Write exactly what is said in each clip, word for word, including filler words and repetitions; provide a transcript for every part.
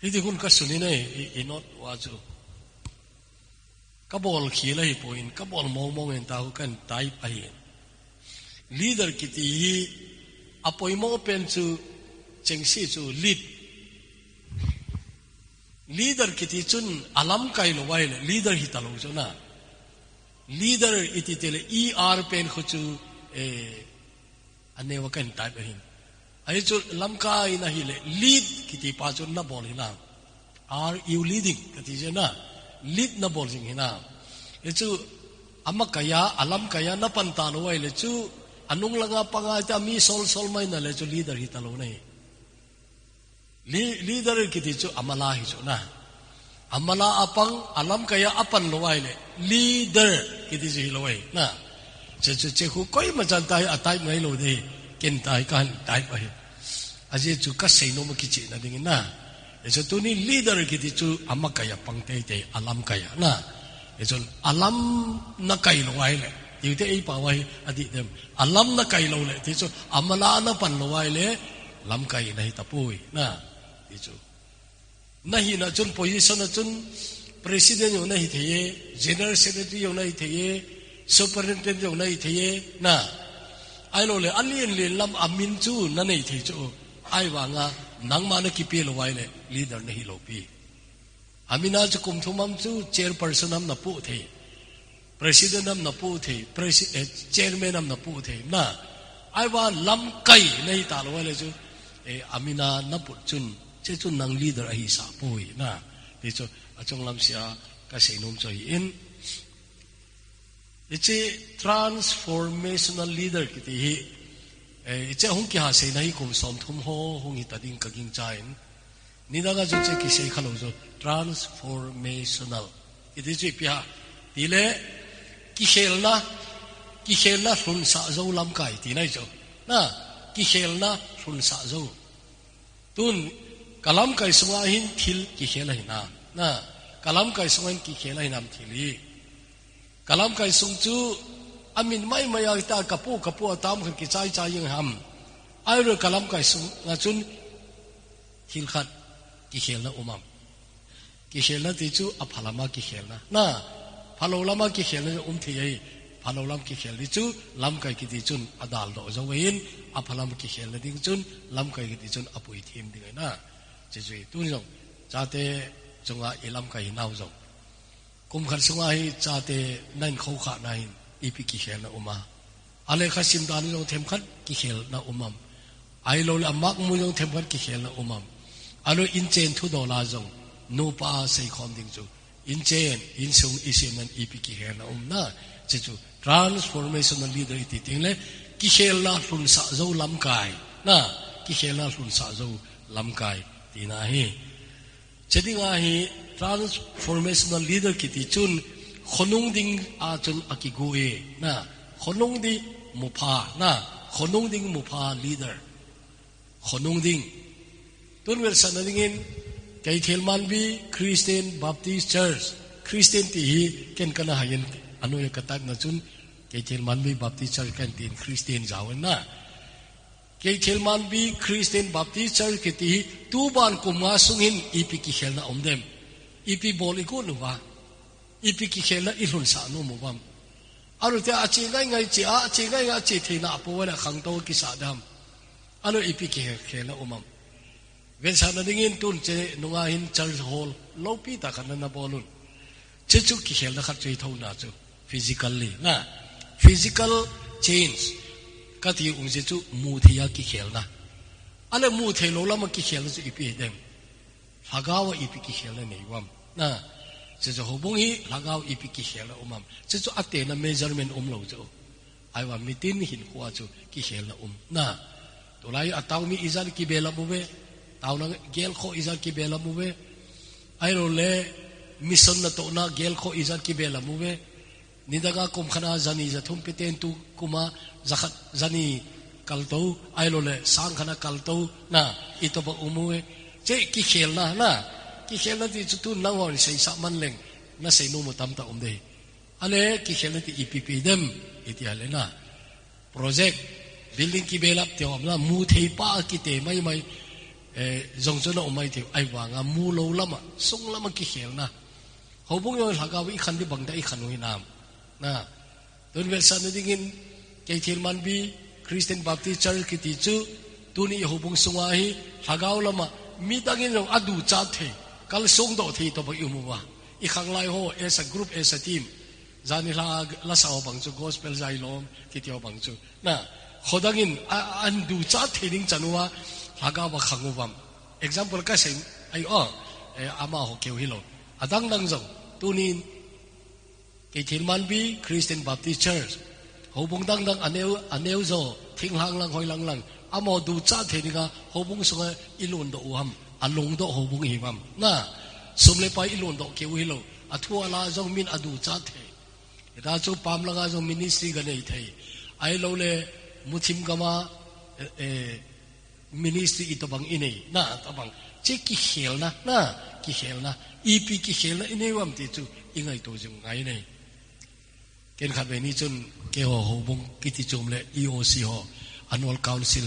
Hiti hun ka sun in ahi, i, i note uva chu. Ka bol khel ahi poi, ka bol mong mong in tahu kan type ahi. Leader kiti hi a poimo pen chu chengse chu lead. Leader kiti chun a lamkai lou uva ahile leader hita lou chu na. Leader iti tile E R pen khu chu, eh, a neo a kan type ahin. Ahi chu lamkai na hile lead kiti pa chu na bol hinam. Are you leading? Kati chu na. Lead na bol jing hinam. Hichu a makai a, a lamkai a na pan talou uva ahile chu a nung langa panga te mi sol sol mai na le chu leader hita lou na hi. Li-, leader kiti chu a mala hi chu na. A mala a pang, a lamkai a a pan lou uva ahile leader kiti chu hilou ahi na. Che chu che khu koima chan tahi a type ngai lou ding. Ken tahi kan type ahi. Ajeh chu ka seinom a kichehna ding in na. Hichu tuni leader kiti chu a makai a pang teitei, a lamkai a na. Hichun a lam na kai lou uva ahile. Tiu te ei pao uva hi a dih dem. A lam na kai lou le. Ti chu a mala na pan lou uva ahile. Lamkai na hita poi na. Ti chu. Na hina chun position a chun president jong na hi thei e, general secretary jong na hi thei e, superintendent jong na hi thei e, na. Ahilou le, a lien lien lam a min chu na nei thei chu. Ahivanga, nangma na kipe lou uva ahile, leader na hi lou pi. A min a chu kum thum ham chu chairperson ham na pu thei. President ham na pu thei, presi-, eh, chairman ham na pu thei, na. Ahivang lamkai na hi talou uva le chu, eh, a min a na put chun, che chun nang leader ahi sa poi, na. Ti chu, a chunglam sia ka seinom chu ahi in. Hiche transformational leader kiti hi, eh, hiche hung kiha seina hi kum som thum ho hung hita ding ka gingchan. Nidang a chu che kisei khalou chu transformational. Iti chu ipi ham. Tile, kikhelna, kikhelna lhunsah jou lamkai tina ahi chu. Na, kikhelna lhunsah jou. Tun, ka lamkai sunga hin thil kikhel ahi nam. Na, ka lamkai sunga hin kikhel ahi nam thil hi. Ka lamkai sung chu, a min mai mai a ta ka pu, ka pu a tam khat kichai chai jeng ham. Ahilou ka lamkai sunga chun, thil khat kikhelna um am. Kikhelna ti chu a pha lam a kikhelna. Na, phalou lam a kikhelna um thei ahi. Phalou lam kikhel ti chu lamkai kiti chun a daldoh jou in, a pha lam kikhelna ding chun lamkai kiti chun a pui thim ding ahi na. Che chu hi tun jong, chate chunga i lamkai hinau jong. Kum khat sunga hi chate na in khoukhah na hin ipi kikhelna um am. A lekha sim dan jong themkhat kikhelna um am. Ahilou le a mark mu jong themkhat kikhelna um am. Ahilou in chen thudol a jong nupa a seikhom ding chu. In chen, insung i sem nan ipi kikhelna um na. Che chu transformational leader iti teng le kikhelna lhunsah jou lamkai. Na, kikhelna lhunsah jou lamkai tina ahi. Che dinga hi transformational leader kiti chun khonung ding a chun a kigu e, na, khonung ding mupha, na, khonung ding mupha leader. Khonung ding. Tun vetsahna dingin, Keithelmanbi Christian Baptist Church, Christian ti hi ken kana haiyin, anoi a ka type na chun, Keithelmanbi Baptist Church kan tin Christian jawen na. Keithelmanbi Christian Baptist Church kiti hi tuban kum nga sung hin ipi kikhelna um dem. Ipi bol i gon uva. Ipi kikhelna i lhunsah nom uvam. Ahilou te a che ngai ngai che a, a che ngai ngai a che theina a po le khangtou kisa dam. Ahilou ipi kikhelna um am. Vetsahna dingin tun che nunga hin church hall loupi tah khat na na bol un. Che chu kikhelna khat chu hi thou na chu. Physically, na. Physical change. Kati um che chu mu thei a kikhelna. Ahile mu thei lou lam a kikhelna chu ipi dem. Lhagao a ipi kikhelna nei uvam. Na. Che chu houbung hi lhagao ipi kikhelna um am. Che chu a tena measurement um lou chu. Ahivang mitin hinkho a chu kikhelna um. Na. Tulai a taomi ijat kibelap uve. Taona gelkhoh ijat kibelap uve. Ahilou le mission natohna gelkhoh ijat kibelap uve. Nidang a kum khat a jani jathum pe ten tu kum a jakhat jani kaltou, ahilou le sang khat a kaltou, na, i tobang um uve. Che kikhelna, na, kikhelna ti chu tun nangho in seisah man leng, na sei nom u tamtah um ding. Ahile kikhelna ti ipi ipi dem, iti ahile na. Project, building kibelap te um na, mu thei pa a kite mai mai. Eh, jong chu na um ai ti, ahivanga mu lou lama, sung lama kikhelna. Houbung jong lhagao i khan di bang da i khan u hinam. Na, tun vetsahna dingin, Keithelmanbi Christian Baptist Church kiti chu, tuni i houbung sunga hi, lhagao lama, midangin jong aduchat thei, kalsong doh thei tobang i um uva. I khanglai ho, as a group, as a team. Jani la, lasa ho bang chu, gospel jailom, kiti ho bang chu. Na, khodangin, a, ahin duchat thei ding chan uva, lhagao va khang uvam. Example kasei, ai o, eh, amaho keu hilou. Adang dang jong, tunin, Keithelmanbi Christian Baptist Church, houbung dang dang aneo, aneo jo, thinglhang lang, hoilang lang, amaho duchat thei dinga, houbung sunga i londoh u ham, alungdoh houbung i hi uvam. Na, sum le pai i londoh keu hilou, athu ala jong min aduchat thei. Hita chu pam langa jong ministry kanei thei. Ahilouleh, muthim gama, eh, eh, ministry itobang i nei. Na, tobang. Hiche kikhelna, na, kikhelna. Ipi kikhelna i nei uvam ti chu i ngaito jing u ngai nei. Ken khatvei ni chun keiho houbung kiti chom le E O C ho, Annual Council,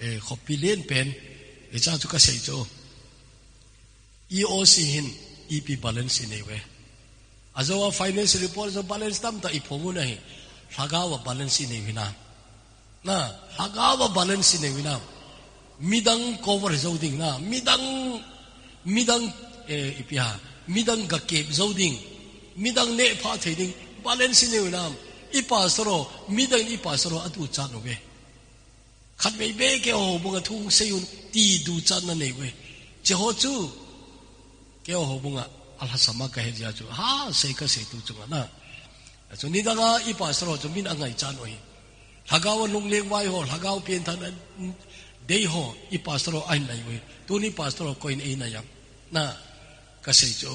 eh, khopi lenpen, hicha chu kasei chu. E O C hin ipi balance i nei uve. Ajou a finance report jong balance tamtah i phong u ahi. Lhagao a balance i nei u hinam. Na, lhagao a balance i nei u hinam. Midang cover jou ding na. Midang, midang, eh, ipi ham. Midang gakep jou ding. Midang nehphah thei ding. Balance i nei u hinam. I pastor ho, midang i pastor ho aduchat uve. Khatvei beh keiho houbunga thu sei un ti duchatna nei uve. Hiche ho chu, keiho houbunga, alhasam a kahe jeh a chu, ha, sei kasei tu chunga na. Achu nidanga i pastor ho chu min angaichat u ahi. Lhagao a lunglengvai ho, lhagao pengthahna dei ho, i pastor ho ahin nai uve. Tuni pastor ho koiin einai am. Na, kasei chu.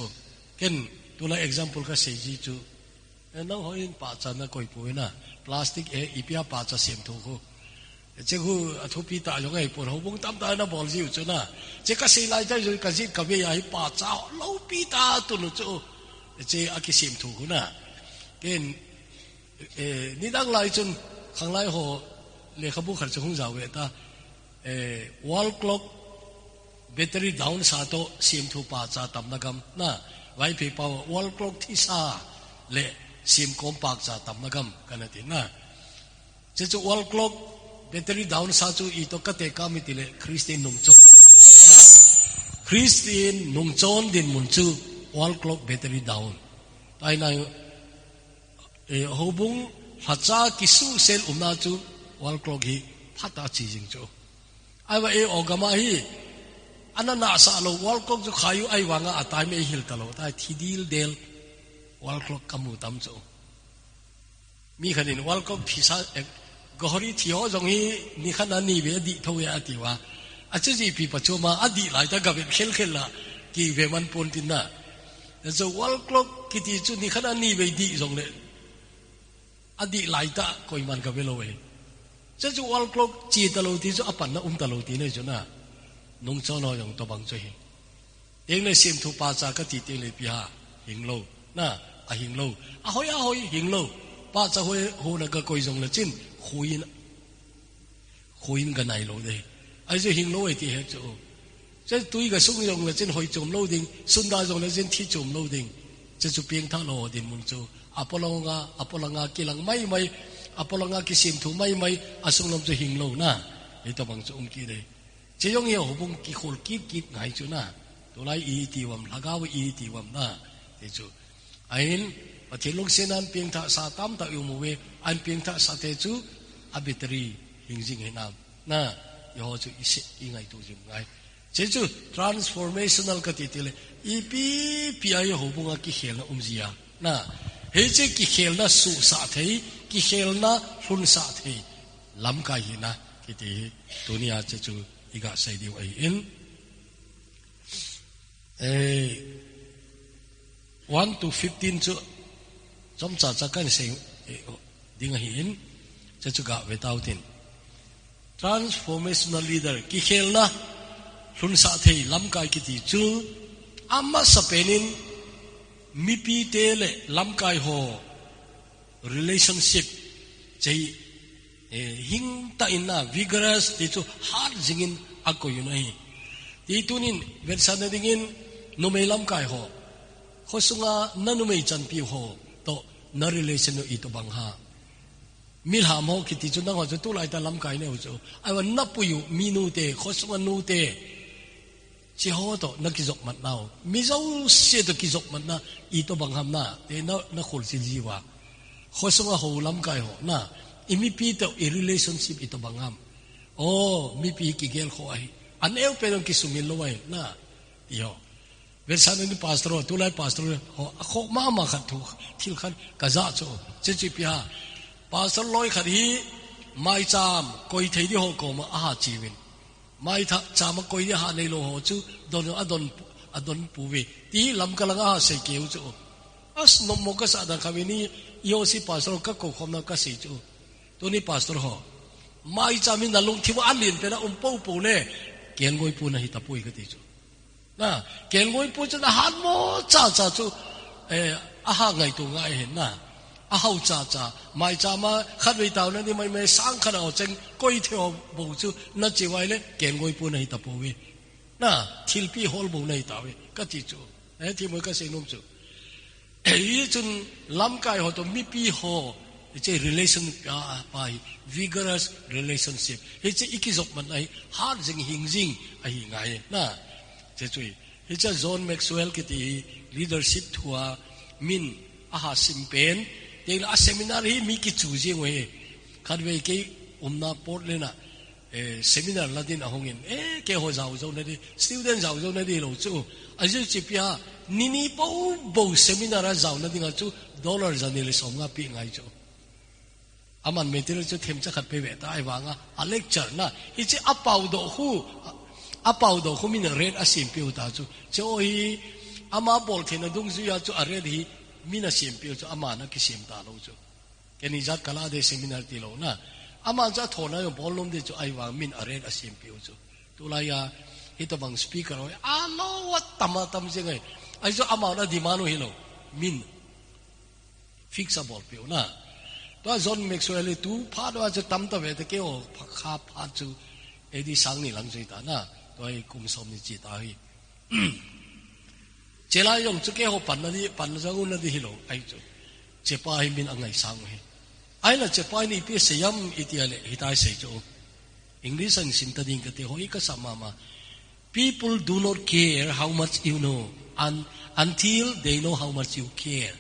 Ken, tulai example kasei ji chu. Eh, nangho in pahcha nakoi poi na. Plastic eh, ipi a pahcha semthu khu. Hiche khu athupi tah jong ahipon, houbung tamtah in abol jiu chu na. Hiche kasei lai tah jong kajih kavei a hi pahcha loupi tah tun u chu. Hiche akisemthu khu na. Ken, eh, nidang lai chun khanglai ho lekhabu khat chu hung jao ve ta. Eh, wall clock battery down sa toh semthu pahcha tamna gam na, Vaiphei pao wall clock thisa le semkom pahcha tamna gam kana ti na. Hiche chu wall clock battery down sa chu itoh katekah em itile Christian nungchon. Na, Christian nungchon dinmun chu wall clock battery down. Taina, eh, houbung lhacha kisuhsel umna chu wall clock hi phatah a che jing chu. Ahivang eiho gam a hi, ana nahsah lou, wall clock chu khai u ahivanga a time eihil talou, tai thi dildel, wall clock kamu tam chu. Mi khat in wall clock thisa, eh, ghari thi ho jong hi nikhat a nivei adih thou e ati uva. Achu jeh ipi pa chu ama adih lai tah gavet khelkhel la, kive man pon tin na. Achu wall clock kiti chu nikhat a nivei dih jongle adih lai tah koiman gave lou e. Hiche chu wall clock che talou ti chu apanna um talou tina chu na. Nungchon ho jong tobang chu ahi. Tengle semthu pahcha kati tengle ipi ham, hing lou. Na, ahing lou. Ahoi, ahoi, hing lou. Pahcha hoi, hona gakoi jongle chun, khuin, khuin ganai lou ding. Ahi chu hing lou ahi ti ahi chu. Hiche tui gasung jongle chun hoi chom lou ding, sun da jongle chun thi chom lou ding. Hiche chu pengthah lou dinmun chu. Apolanga, apolanga kilang maimai, apolanga kisemthu maimai, asung lam chu hing lou na. Hitobang chu um kit e. Hiche jong hi houbung kikhol kit kit ngai chu na. Tulai iti uvam, lhagao iti uvam na. Ti chu. Ahin, Pathen lungsetna in pengthahsa tamtah i um uve, ahin pengthahsa te chu a battery hing jing hinam. Na, eiho chu i se, i ngaito jing ngai. Hiche chu transformational kati tile, ipi pi a i houbunga kikhelna um jia. Na, hiche kikhelna suhsah thei, kikhelna lhunsah thei. Lamkai hina, kiti hi, tunia hiche chu i gasei diu ahin. Eh, one to fifteen chu chomcha cha kahin sei, eh, ding ahin, hiche chu gave tautin. Transformational leader, kikhelna lhunsah thei lamkai kiti chu, amasapen in mipite le lamkai ho relationship, hiche hi, eh, hingtah in na, vigorous ti chu hat jingin akoi u ahi. Ti tunin, vetsahna dingin, numei lamkai ho. Khosunga na numei chanpi ho. Toh, na relation u itobang ham. Milham ho kiti chu nangho chu tulai tah lamkai neiu chu. Ahivang na pui u, mi nute, khosunga nute. Hiche ho toh, na kijopmat nau. Mi jouse toh kijopmatna, itobang ham na. Te na, na khol sin jiuva. Khosunga ho lamkai ho, na. I mipi toh, i relationship itobang ham. O, mipi kigel kho ahi. Aneo pen jong kisumil lou ahi, na. Ti ho. Vetsahna ni pastor ho, tulai pastor ho, akhoh mama khat thu, thil khat, kaja chu. Hiche chu ipi ham. Pastor loi khat hi, maicham, koi thei di ho koma, aha chiuvin. Maicham akoi di ha neilou ho chu, don, adon, adon pouve. Ti lamkai langa ha sei keu chu. As no mo kasa dan kha vini, io si pastor ka kou khom na kasei chu. Tuni pastor ho. Maicham hi na lungthim a alen pen a um poupou le. Kelngoi pu nahi tapoi kati chu. Na, kelngoi pu chu na hat mo chacha chu. Eh, aha ngaito ngai hen na. Ahao chacha. Maicham a khatvei taona di maimai sang khat a o cheng koi thei ho bou chu. Na chi uva le kelngoi pu nahi tapouve. Na, thilpi hol bou nahi tauve. Kati chu. Eh, ti mo kasei nom chu. Hichun lamkai ho toh mipi ho, hiche relation pa, pa hi, vigorous relationship. Hiche i kijopmatna hi, hat jing hing jing ahi ngai. Na, hiche chu hi. Hiche John Maxwell kiti hi, leadership thua, min aha sim pen. Teng a seminar hi mi kichu jing uve. Khatvei kei umna Portland a. Eh, seminar la din ahungin, eh, keiho jao jou nadi, student jao jou nadi lou chu. Ajeh chu ipi ham, nini poupou seminar a jaona dinga chu, dollar jani le somnga pe ngai chu. Aman material chu themcha khat pe ve ta ahivanga, a lecture na, hiche apao doh khu, a, apao doh khu min a rate a sempeh u ta chu. Hiche hi, ama bol theina dungjuia chu a rate hi, min a sempeh u chu, aman akisem talou chu. Kei ni jat kala de seminar tilou na. Aman chu athona jong bol nom di chu ahivang min a rate a sempeh u chu. Tulai a hitobang speaker ho. Alou atam atam jeng ahi. Ahi chu aman a demand u hilou. Min. Fix a bolpeh u na. Tua John Maxwell hi tu phat uva chu tamtah ve te keiho phat kha phat chu. A D sang ni lang jui ta na. Tua hi kum som ni chi ta hi. Chelai jong chu keiho panna di, panna jong u nadi hilou, ahi chu. Chepa hi min angaisang u hi. Ahinla chepa hi ipi asei ham iti a le, hitia asei chu. English a hin sim ta ding kate ho, i kasa mama. People do not care how much you know un-, until they know how much you care.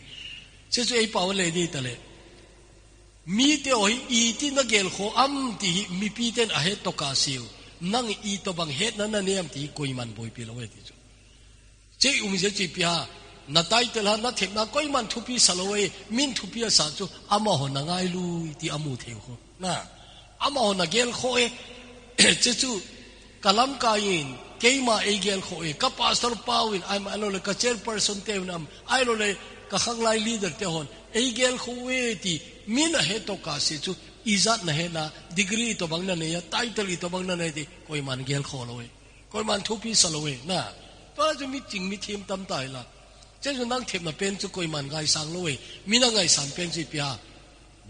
Hiche chu eipao le di ta le. Mite ho hi iti nagel kho am ti hi mipi ten ahet tokah seh u. Nang itobang hetna nanei am ti hi koiman boipi lou e ti chu. Hiche um jeh chu ipi ham, na title ham, na themna koiman thupi sa lou e, min thupi asa chu, amaho na ngailui ti amu thei u kho. Na, amaho na gel kho e, hiche chu, ka lamkai in, keima eigel kho e, ka pastor pa uvin, ahilou le ka chairperson te uvin am, ahilou le ka khanglai leader te hon, eigel kho e ti, min ahet tokah seh chu, ijat nahet na, degree itobang nanei a, title itobang nanei ti, koiman gel kho lou e. Koiman thupi sa lou e, na. Tua chu mi ching mi them tam tai la. Hiche chu nang themna pen chu koiman ngaisang lou e. Min angaisan pen chu ipi ham.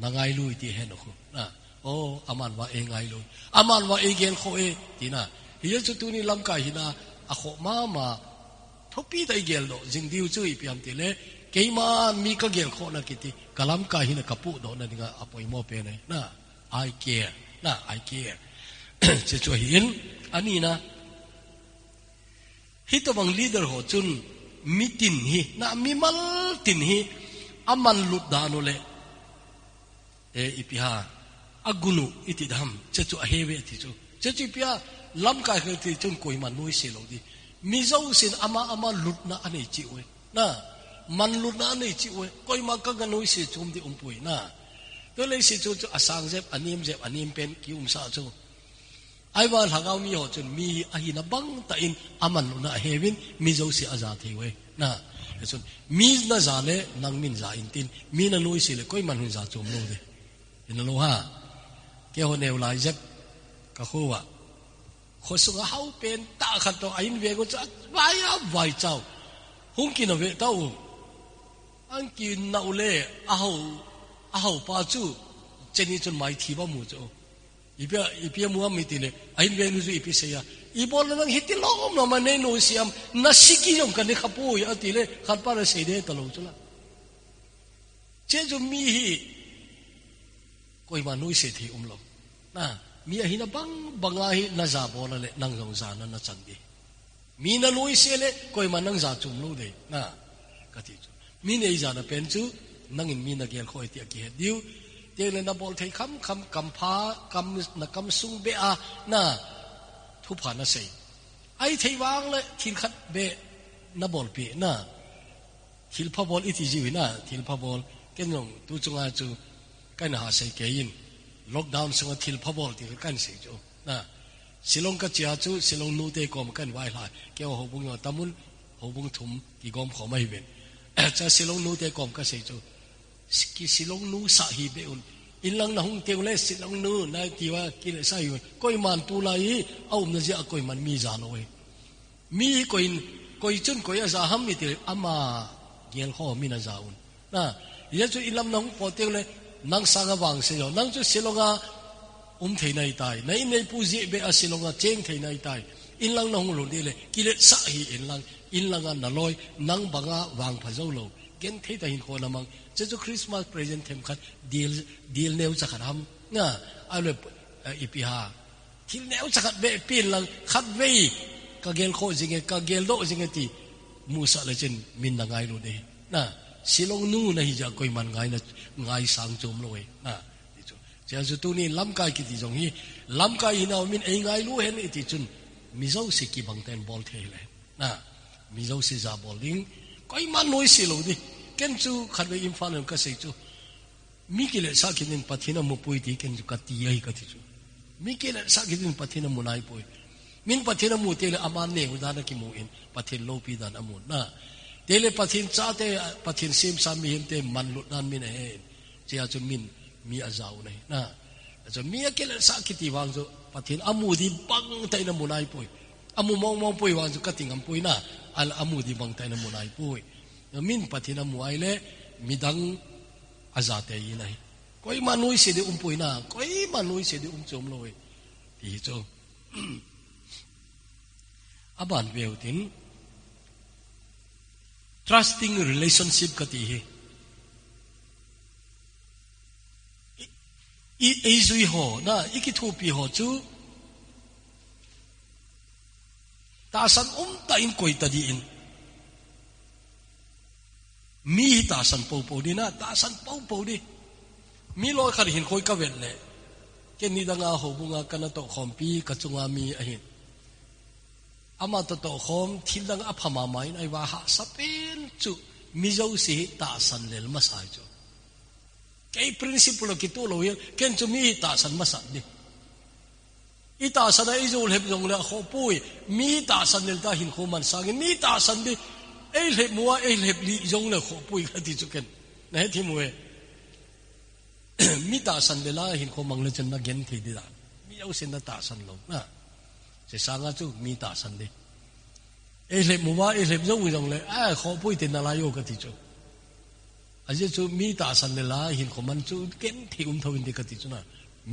Na ngailui ti hen u khu. Na. O, aman va eingailui. Aman va eigel kho e, ti na. Hiche chu tuni lamkai hina, akhoh mama. Thupi tah a igel doh jing diu chu ipi ham ti le. Keiman mi kagel khohna kiti. Ka lamkai hina kapudohna dinga apoimo pen e. Na. I care. Na, I care. Hiche chu ahin, anina. Hitobang leader ho chun, mi tin hi, na mimal tin hi, aman lut dan u le, e, ipi ham, agun u iti dan ham, hiche chu ahe uve ti chu. Hiche chu ipi ham, lamkai ho ti chun koiman noise lou di. Mi jousen ama, ama lutna anei cheh uve. Na, man lutna anei cheh uve, koima ka ga noise chom di umpoi na. Tua leiset chu chu asang jep, anem jep, anem pen kiumsa chu. Ahivang lhagao mi ho chun mi ahina bang tah in aman lutna ahe uvin, mi jouse aja thei uve. Na, chun, mi naja le nang min ja in tin, mi nanoise le koiman hin ja chom lou di. Ina lou ham. Keiho neo lai jep, ka kho uva. Khosunga hao pen tah khat toh a in veng u chu avai a vai chau. Hung kin ave tau. An kin nau le ahao, ahao pa chu cheni chun mai thi ba mu chu. Ipi a, ipi amu am iti le, a in veng u chu ipi sei a. Ibol na nang hiti lom lom a nei nuisat am, na siki jong ka ne kha poi, ati le, khat pa na sei de ta lo chu la. Che chu mi hi, koima nuisat thei um lo. Na, mi ahi na bang, bang a hi na ja bol a le, nang jong ja na na chan di. Mi na nuisat le, koima nang ja chum lo de. Na, ka ti chu. Mi nei ja na pen chu, nangin mi na gel khoi ti a kihet diu. Te le na bol thei kham kham, kam pha, kam, na kam sung be a, na, thu pha na sei. Ai thei vang le, thil khat be, na bol pi, na. Thil pha bol iti jiu hi na, thil pha bol. Ken jong, tu chunga chu, kan ha sei kei in. Lockdown sunga thil pha bol ti kan sei chu. Na, Shillong ka chia chu, Shillong nu te kom kan vai hla. Kei houbung yo tamun, houbung thum ki gom khom ahi ven. Cha Shillong nu te kom ka sei chu. Ki Shillong nu sa hi be un. In lang na hung te le Shillong nu, na ti va ki le sa hi un. Koiman tu lai hi, a um na jia koiman mi ja lo e. Mi koi in, koi chun koi a ja ham mi ti le, ama gel ho mi na ja un. Na, ya chu in lam na hung po te le, nang sanga vang se jo. Nang chu Shillong a um thei nai tai. Na in nei pu ji be a Shillong a cheng thei nai tai. In lang na hung lun di le, ki le sa hi in lang, in lang a na loi, nang bang a vang pha jo lo. Gen thei ta hin kho na mang. Che chu Christmas present them khat, deal, deal neu cha khat ham. Na, a le, eh, ipi ha. Thil neu cha khat be pin lang, khat vei, ka gel kho jing e, ka gel do jing e ti, mu sa le chin, min na ngai lo de. Na, Shillong nu na hi ja koiman ngai na, ngai sang chom lo e. Na, ti chu. Che chu tu ni lamkai ki ti jong hi, lamkai hi nau min ei ngai lu hen i ti chun, mi jo si ki bang ten bol thei le. Na, mi jo si ja bol ding, koiman nuisat lo di. Ken chu khat vei Imphal ka sei chu. Mi ki le sa ki din Pathen a mu pui ti ken chu ka ti ai ka ti chu. Mi ki le sa ki din Pathen a mu nai pui. Min Pathen a mu te le ama neu dan a ki mu in Pathen lopi dan a mu na. Te le Pathen cha te, Pathen sem sa mi hem te man lut dan min a he. Che a chu min mi a ja u na hi na. A chu mi a ki le sa ki ti vang chu Pathen a mu di bang tai na mu nai pui. A mu mong mong pui vang chu ka ti ngam pui na. Al a mu di bang tai na mu nai pui. Min Pathen a mu ai le midang a ja te i na hi. Koima nuisat di um pui na, koima nuisat di um chom lo e. Ti hi chu. A ban veu tin, trusting relationship ka ti hi. I, i, ei jui ho, na, i ki thupi ho chu, tahsan um ta in koi ta di in. Mi hi tahsan popo di na, tahsan popo di. Mi loi khat hin khoi ka vet le. Ken ni dang a houbung a ka na to khompi ka chunga mi a hin. Ama to to khom thil dang a pha mama in ai va ha sa pen chu mi jo si hi tahsan lel ma sai chu. Kei principle ki tu lo hi, ken chu mi hi tahsan ma sa di. I tahsan a i jo lhep jong le a kho pui. Mi tahsan lel ta hin kho man sang in. Mi tahsan di. Ei lhep mu a, ei lhep li jong le kho pui ka ti chu ken. Na he thi mu e. Mi tahsan lel a hin kho mang le chen na gen thei di da. Mi jo sen na tahsan lo. Na. Se sang a chu mi tahsan di. Ei lhep mu a, ei lhep jong jong le. A kho pui te na la yo ka ti chu. A je chu mi tahsan lel a hin kho man chu ken thei um tho in di ka ti chu na.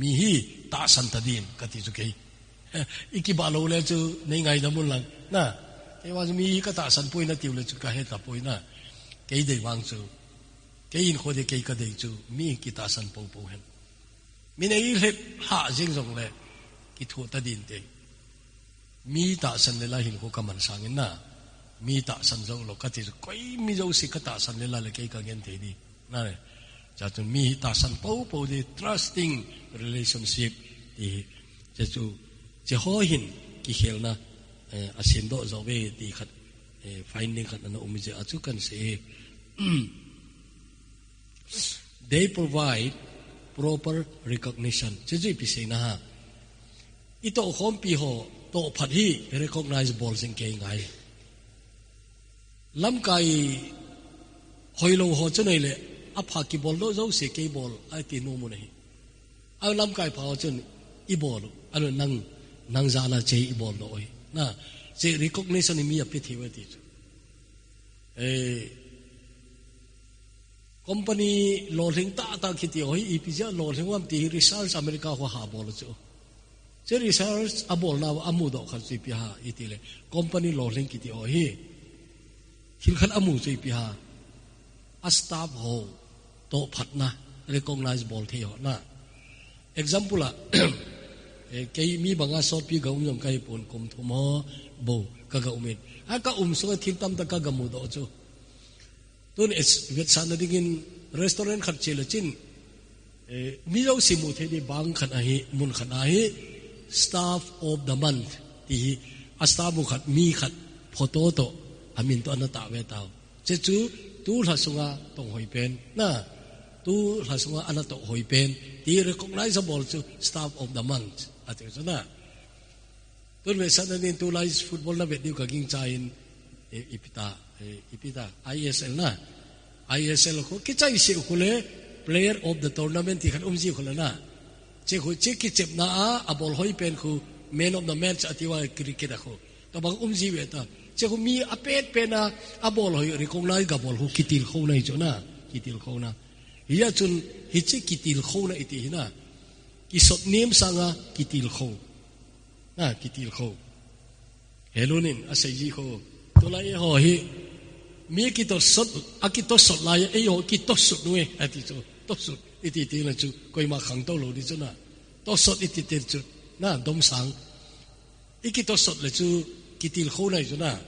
Mi hi tahsan ta din ka ti chu kei. I ki ba lo le chu nei ngai da mun lang. Na. Kei va chu mi hi ka tahsan pui na tiu le chu ka he ta pui na. Kei dei vang chu. Kei in kho de kei ka dei chu. Mi ki tahsan popo hen. Mi nei lhep ha jing jong le. Ki thu ta din te. Mi tahsan lel a hin kho ka man sang in na. Mi tahsan jo lo ka ti chu koi mi jo si ka tahsan lel a le kei ka gen thei di. Na le. Cha chu mi hi tahsan popo di trusting relationship ti hi. Cha chu che ho hin ki khel na, eh, a sin do jo ve ti khat, eh, finding khat na um je a chu kan se. They provide proper recognition. Che chu ipi sei na ha. I to khompi ho, to phat hi recognize bol jing kei ngai. Lamkai hoi lo ho chu nei le, a pha ki bol lo jo se kei bol, ai ti nu mu nei. A lamkai pha ho chun i bol, a lo nang, nang ja na che i bol lo oi. Na, che recognition mi a pi thi we ti chu. Eh, Company lolhing tah tah kiti ho hi ipi jeh a lolhing ham ti hi research America ho ha bol chu. Hiche research abolnau a amudoh khat chu ipi ham itile, company lolhing kiti ho hi thil khat amu chu ipi ham, a staff ho toh phatna, recognize bol thei ho na. Example a, eh, kei mi banga sotpi ga um jong kahi pon, kum thum ho bou kaga um in. A ka um sunga thil tamtah kaga mudoh chu. Tun vetsahna dingin restaurant khat che le chun, eh, mi jouse mu thei di bang khat ahi, mun khat ahi, staff of the month ti hi, a staff mu khat, mi khat photo toh, amin toh ana tah ve tau. Hiche chu tulha sunga tong hoi pen na, tulha sunga ana toh hoi pen ti recognize abol chu staff of the month ati chu na. Tun vetsahna dingin tulai football na vet diu ka gingchan, eh, ipi ta, eh, ipi ta, I S L na. I S L khu kichai se khu le player of the tournament ti khat um ji khu le na. Hiche khu, hiche kichepna a, abol hoi pen khu man of the match ati uva cricket a khu. Tobang um ji ve ta. Hiche khu mi apet pen a, abol hoi recognize ga bol khu kitilkhouna ahi chu na. Kitilkhouna. Hia chun hiche kitilkhouna iti hi na. Kisot nem sanga kitilkhou. Na, kitilkhou. Helun in asei ji khu. Tulai eiho hi mi kitosot, akitosot lai, eiho kitosot nu e, ati chu. Tosot iti ti na chu koima khangtou lou di chu na. Tosot iti ti chu na, domsang. I kitosot le chu kitilkhou ahi chu na.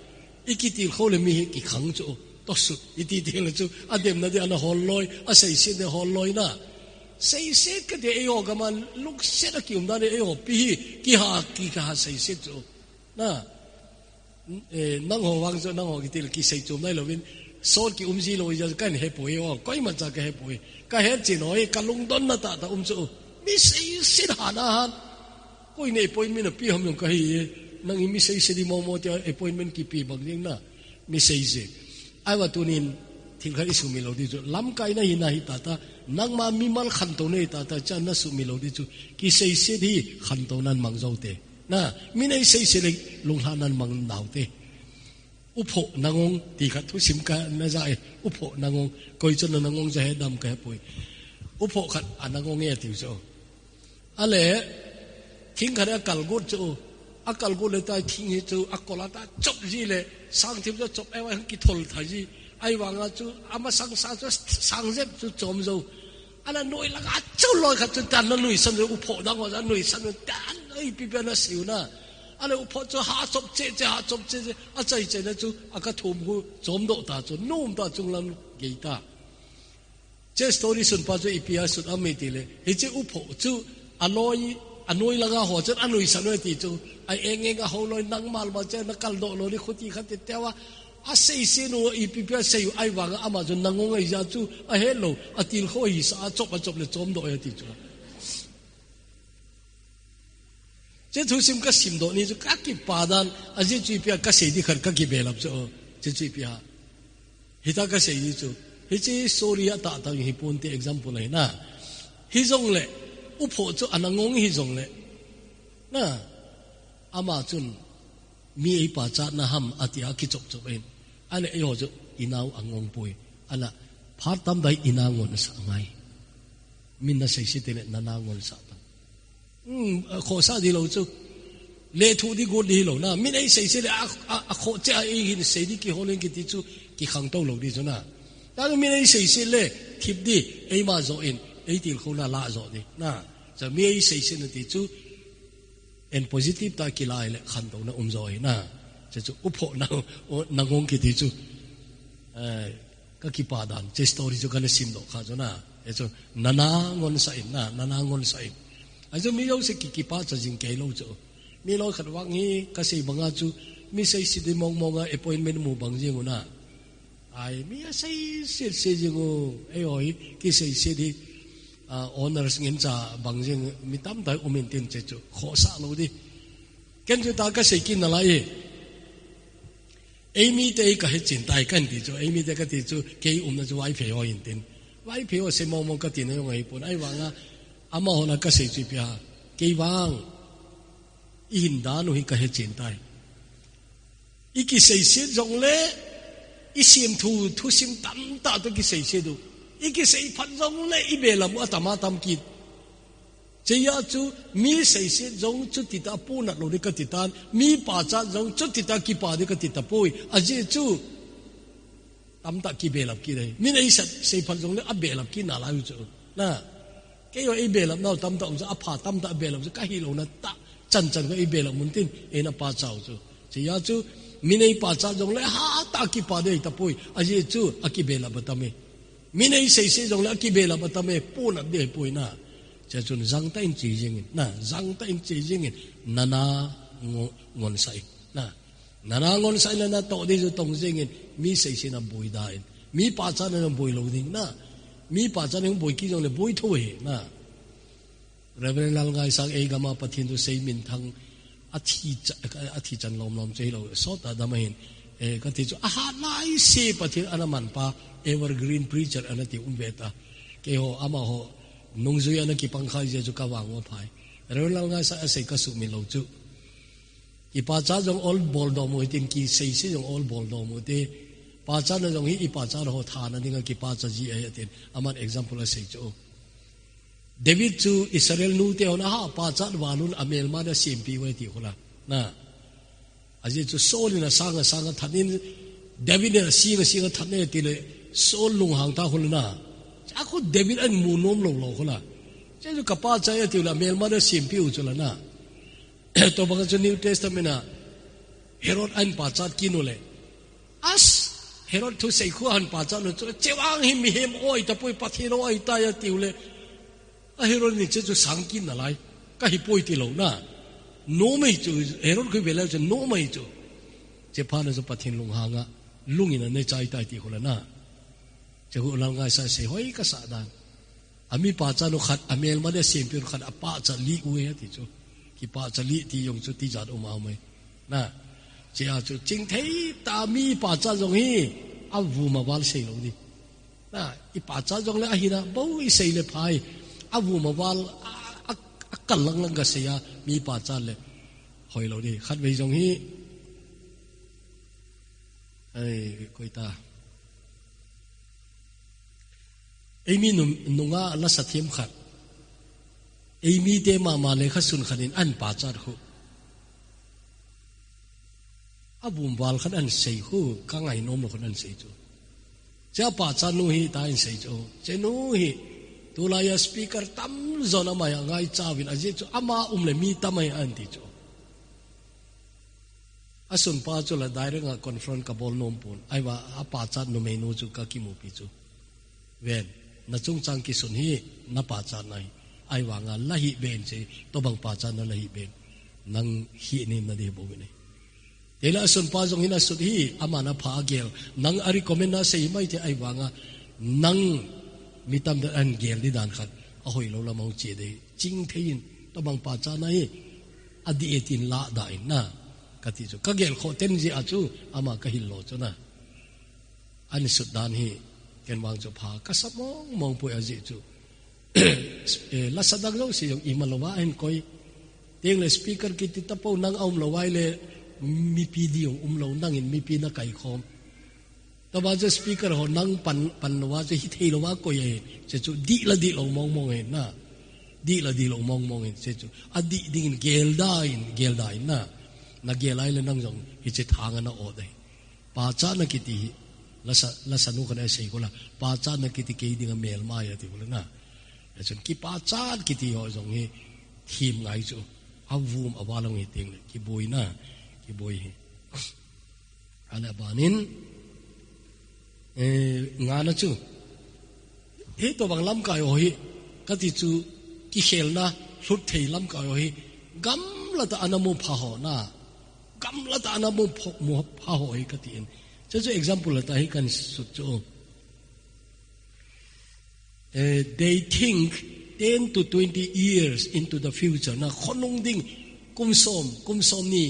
I kitilkhou le mi hi kikhang chu. Tosot iti ti le chu ademna di ana hol loi, aseiset di hol loi na. Seiset kati eiho gam a lungset a kium dan eiho pi hi kiha, kiha seiset chu. Na, eh, nangho vang chu, nangho kitil kisei chom nai louvin, sot kium ji lou jeh a kahin hepoi o, koima cha kahepoi. Kahet chin hoi, kalungdonna tahtah um chu. Mi seiset hana han. Koi in appointment api ham jong kahe e. Nang hi mi seiset di momo tia appointment kipe bang ding na. Mi seiset. Ahivang tunin thil khat i sumil lou di chu. Lamkai na hina hi tahtah. Nangma mimal khantou na hi tahtah. Chan na sumil lou di chu. Kiseiset hi khantou nan mang jou te. Na, min eiseiset le lunglhah nan mang nau te. Uphoh nangong ti khat thusim kana ja e. Uphoh nangong. Koi chun nangong ja he dam kahepoi. Uphoh khat anangong e tiu chu. Ale, thing khat akalgot chu. Akalgot le tai thing hi chu akol a ta chop ji le, sang thim chu chop e wa kithol tha ji. Ahivanga chu amasang sa chu sang jep chu chom jou. Ana noi langa chau loi khat chu tan na nuisan le uphoh dang ho, a nuisan le tan, ai, ipi pen asei u na. Ale uphoh chu ha chop che che, ha chop che che, achai chai na chu, aka thum khu, chom doh ta chu, nom ta chunglam gei ta. Hiche story sunpa chu ipi asut am itile, hiche uphoh chu, aloi, anoi langa ho chun anuisan u ti chu, a eng eng a ho loi nangma ma che na kal doh lou ni khuti khat te te wa, aseiset u, ipi pi asei u, ahivanga ama chu nangong ahi jeh chu ahet lou, atilkhou hisa a chop a chop le chom doh e ti chu. Hiche thusim kasim doh ni chu kakipa dan, ajeh chu ipi a kasei di khat kakibelap chu, hiche chu ipi a. Hita kasei di chu, hiche story a tahtah hi pon ti example ahi na. Hijongle, uphoh chu anangong hijongle. Na, ama chun, mi eipachatna ham, ati a kichop chop in. Ahile eiho chu inao angong poi. Ahile phat tamtah in inao ngonsah ngai. Min naseiset teng le nanao ngonsah tan. Hmm, khohsah di lou chu. Lethuh di got di hilou na. Min eiseiset le a, a, akhoh cheh a eihin sei di kihol in kiti chu kikhangtou lou di chu na. Tua min eiseiset le thip di, eima joh in, eitilkhouna lah joh di. Na, chu mi eiseiset na ti chu. En positive tah a kila le khantouna um jo ahi na. Hiche chu uphoh na, o, nangong kiti chu. Eh, kakipa dan, hiche story chu kana simdoh kha chu na. Hiche chu nanao ngonsah in na, nanao ngonsah in. Ahi chu mi jouse ki, kipacha jing kei lou chu. Mi loi khat vang hi kasei banga chu, mi seiset di mong mong a appointment mu bang jing u na. Ai, mi aseiset se jing u, eiho hi, kiseiset di, ah, honors ngen cha bang jing, mi tamtah um in tin hiche chu, khohsah lou di. Ken chu ta kasei kit nalai e. Eimi te ei kahe chen tai kan ti chu, eimi te kati chu, kei umna chu Vaiphei ho in tin. Vaiphei ho sei mong mong kati na jong ahi pon, ahivanga, amahon a kasei chu ipi a. Kei vang, ihin dan u hi kahe chen tai. I kiseiset jongle, i semthu, thusim tamtah toh kiseiset u. I kisei phat jongle, i belam u atam atam kit. Chea chu mi seiset jong chuti tah a ponat lou ding kati tan, mi pachat jong chuti tah a kipa ding kati tapoi. Ajeh chu tamtah kibelap kit ahi. Min eisei, seiphat jongle abelap kit nalai u chu. Na, keiho eibelap nau tamtah um chu, apha tamtah belap chu kahi louna tah chanchan kho eibelap mun tin, eina pachat u chu. Chea chu min eipachat jongle hatah a kipa ding ahi tapoi. Ajeh chu akibelap atam e. Min eiseiset jongle akibelap atam e, ponat ding ahipoi na. Chea chun jangtah in che jengin, na, jangtah in che jengin, nana ngo-, ngonsah in, na. Nana ngonsah in, nana toh ding chu tong jengin, mi seiset na boi da in. Mi pachat na boi lou ding, na. Mi pachat na boi kit jongle boi thou ahi, na. Reverend Lalngaisang eigam a Pathen thusei minthang athi cha-, athi chan lomlom chu hilou, sot a dam ahin. Eh, kati chu, ahat laise Pathen ana manpa, evergreen preacher ana ti um ve ta. Keiho, amaho, nungjui ana kipang kha jeh chu kavang u aphai. Reverend Lalngaisang asei kasumil lou chu. Kipachat jong ol bol dom u hitin, kiseiset jong ol bol dom u hite. Pachatna jong hi ipachat ho thana dinga kipachat ji ahi atin. Aman example asei chu. David chu Israel nute hon aha pachat val un amelma dia sempi uve ti khu la. Na. Ajeh chu Saul in asang asang a that in, David in asing asing a that in tile Saul lunghang ta khu la na. Chea khu David ahin mu nom lou lou khu la. Chea chu kapachat e ati u la, amelma dia sempi u chu la na. Tobang chu New Testament a Herod ahin pachat kit u le. As, Herod thusei khu ahin pachat u chu, chevang hi mihem oi tapoi, Pathen oi tai ati u le. A Herod in chea chu sang kit nalai. Kahipoi ti lou na. Nom ahi chu, Herod khu vele chu nom ahi chu. Chea phat na chu Pathen lunghang a, lung in ana chai tai ti khu la na. Chea khu Lalngaisang sei hoi kasah dan. Ami pachat nu khat, amelma dia sempi nu khat, apachat lih uve ati chu. Kipachat lih ti jong chu tijat um a um e. Na, chea chu chingthei tah a mi pachat jong hi, avum aval sei lou ding. Na, ipachat jongle ahin a, bou isei le phai. Avum aval, a, a, akal lang lang kasei a, mi pachat le. Hoi lou ding. Khatvei jong hi, ai, koi ta. Eimi nung, nunga lasa themkhat. Eimi te mama lekha sun khat in ahin pachat khu. Avum val khat ahin sei khu, kangai nom lou khat ahin sei chu. Chea pachat nu hi tia ahin sei chu. Chea nu hi, tulai a speaker tamjon amai a ngaicha uvin ajeh chu ama um le mi tam ahi ahin ti chu. Asunpa chu la direct a confront kabol nom pon. Ahivang a pachat numei nu chu kakimupi chu. Ven, nachungchang kisun hi napachat na ahi. Ahivang a la hih ben che, tobang pachat na la hih ben. Nang hih nin na ding bou uvin ahi. Tela asunpa jong hin asut hi, aman apha agel. Nang a recommend na sei mai te ahivang a, nang mi tamtah in ahin gel ding dan khat. Ahoi lou lam a hung che ding. Chingthei in, tobang pachat na hi, adih e tin la da in na. Kati chu, kagel khoh ten jeh a chu, ama kahil lou chu na. Ahin sut dan hi, ken vang chu pha, kasa mong mong poi ajeh chu. Eh, lasa dang jouse jong iman louva ahin koi. Tengle speaker kiti tapou nang aum lou ahile, mipi ding jong um lou, nangin mipi na kaikhom. Tobang chu speaker ho nang pan, pan louva chu hithei louva koi ahi. Chea chu dih la dih lou mong mong ahi na. Dih la dih lou mong mong ahi. Chea chu adih dingin gel da in, gel da in na. Nagel ahile nang jong hiche thang a na-ot ahi. Pachatna kiti hi, lasa, lasa nu khat in asei khu la, pachatna kiti kei dinga melma ahi ati khu la na. Achun kipachat kiti ho jong hi, thim ngai chu, avum aval hung hi tengle, kiboi na, kiboi hi. Ahile aban in, eh, ngana chu, hitobang lamkai ho hi, kati chu, kikhelna, lhut thei lamkai ho hi, gamla tah a ana mu pha ho na, gamla tah a ana mu pho-, mu pha ho hi kati in. Chea chu example la tah hi kahin sut chu. Eh, they think ten to twenty years into the future. Na khonung ding kum som, kum somni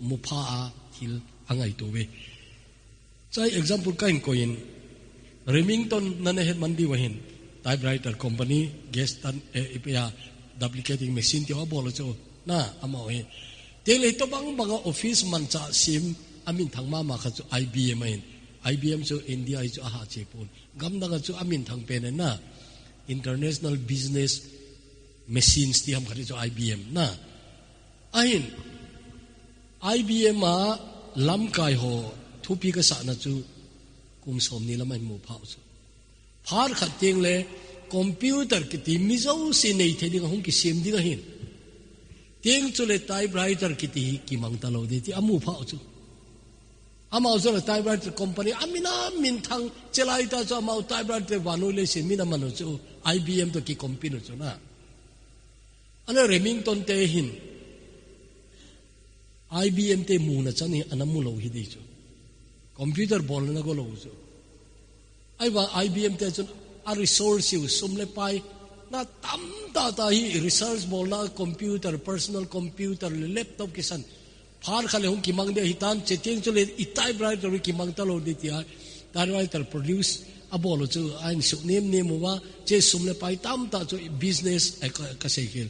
mu pha a thil angaito uve. Chea example kahin koi in, Remington nana het man diu ahin, typewriter company, gas tan, eh, ipi a, duplicating machine ti ho abol chu, na, amaho hi. Tengle hitobang banga office manchah sem, aminthang mama khat chu I B M ahin. I B M chu India hi chu aha che pon. Gamdang a chu aminthang pen ahi na, international business, machines ti ham khat chu I B M na. Ahin I B M a lamkai ho thupi kasahna chu kum somni lam ahin mu phah u chu. Phat khat teng le computer kiti mi jouse nei thei ding a hung kisem ding ahin. Teng chule typewriter kiti hi kimang talou ding ti amu phah u chu. Amau jong le typewriter company amin amin thang chelai ta chu amau typewriter vannoi leiset min aman u chu I B M to kicompete u chu na. Ale Remington te hin I B M te muna chan hi ana mu lou hi ding chu. Computer bolna go lou chu. Ahivang I B M te chun a resource u sum le pai na tamtah tah hi research bolna computer, personal computer le laptop kisan. Phat khat le hung kimang ding ahitan, che teng chule i typewriter kimang talou ding tia typewriter produce abol u chu ahin suh nem nem uva, che sum le pai tamtah chu business eh, ka, kasei khel.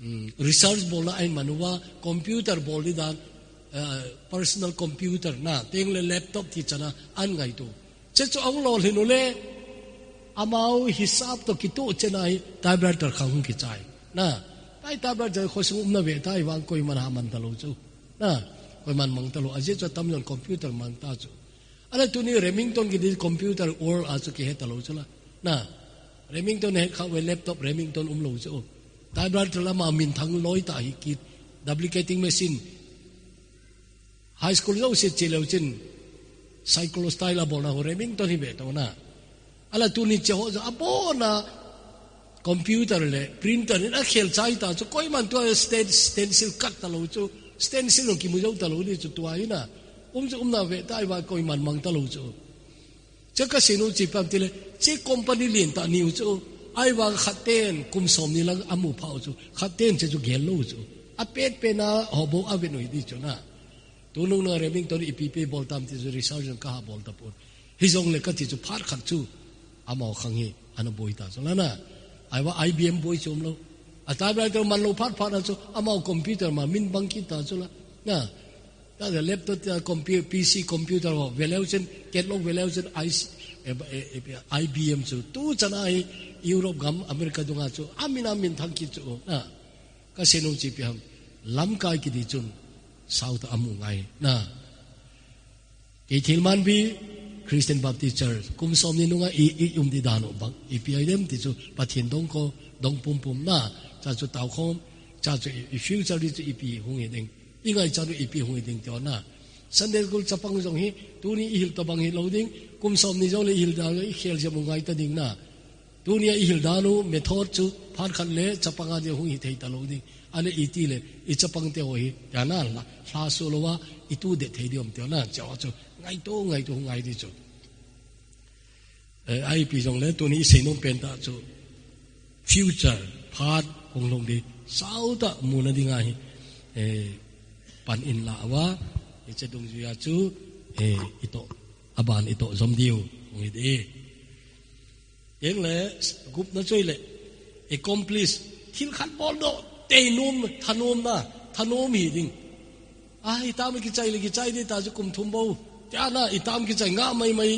Hmm, research bolna ahin man uva, computer bol ding dan, eh, personal computer na, teng le laptop ti chana ahin ngaito. Che chu ahung lolhin u le, amau hisap to kitoh chena hi typewriter khang hung kichai. Na, pai typewriter khosung umna ve ta ahivang koiman ha man talou chu. Na, koiman mang talou, ajeh chu atamjon computer mang ta chu. Ale tuni Remington kiti computer world a chu kihe talou chu la. Na, Remington he kha ve laptop Remington umlou chu. Typewriter lama minthang loi ta hi kit, duplicating machine. High school jouse che leu chun cyclostyle a bolna ho Remington hi ve to na. Ale tuni che ho jong abona computer le printer in akhel chai ta chu koiman tua sten-, stencil cut talou chu, stencil jong kimu jou talou ding chu tua hi na. Um chu umna ve ta ahivang koiman mang talou chu. Che kasei nom chu ipi ham tile, che company lentah ni u chu, ahivang khat ten kum somni lang amu phah u chu, khat ten che chu gel lou u chu. Apet pet na ho bou avet u hi ding chu na. Tunung na Remington ipi ipi bol tam ti chu research jong kaha bol tapon. Hijongle kati chu phat khat chu, amau khang hi ana boi ta chu la na. Ahivang I B M boi chu umlou. A typewriter man lou phat phat na chu, amau computer ma min bang kit ta chu la. Na. Tua le laptop, tua compu-, P C computer ho, ve leu chun, catalog ve leu chun, I C, eh, eh, eh, I B M chu. Tu chana hi Europe gam, America dunga chu, amin amin thang kit chu. Na, kasei nom chu ipi ham. Lamkai kiti chun, sao ta amu ngai. Na, kei thilman bi, Christian Baptist Church, kum somni nunga i, i um ding dan u bang, ipi ahi dem ti chu, Pathen dong ko, dong pum pum na, cha chu tao khom, cha chu i, i future ding chu ipi hung hi ding. I ngaichat u ipi hung hi ding ti ho na. Sunday school chapang jong hi, tuni i hil tabang hilou ding, kum somni jongle i hil dan u i khel jep u ngai ta ding na. Tuni a i hil dan u method chu phat khat le chapang a dia hung hi thei talou ding. Ale iti le, i chapang te ho hi, tia na la, lha su louva, i tu det thei ding um ti ho na, che ho chu, ngaito, ngaito, ngai ding chu. Eh, ipi jongle tuni i seinom pen tah chu future phat hung lhung ding sao tah muna dinga hi, eh, pan in la uva, hiche dungjuia chu, eh, i toh, aban i toh jom diu hung hi ding. Tengle gupna chu ahile accomplish, thil khat boldoh tei nom, thanom na, thanom hi ding. A, i tam kichai le kichai ding ta chu kum thum bou. Tia na, i tam kichai ngah maimai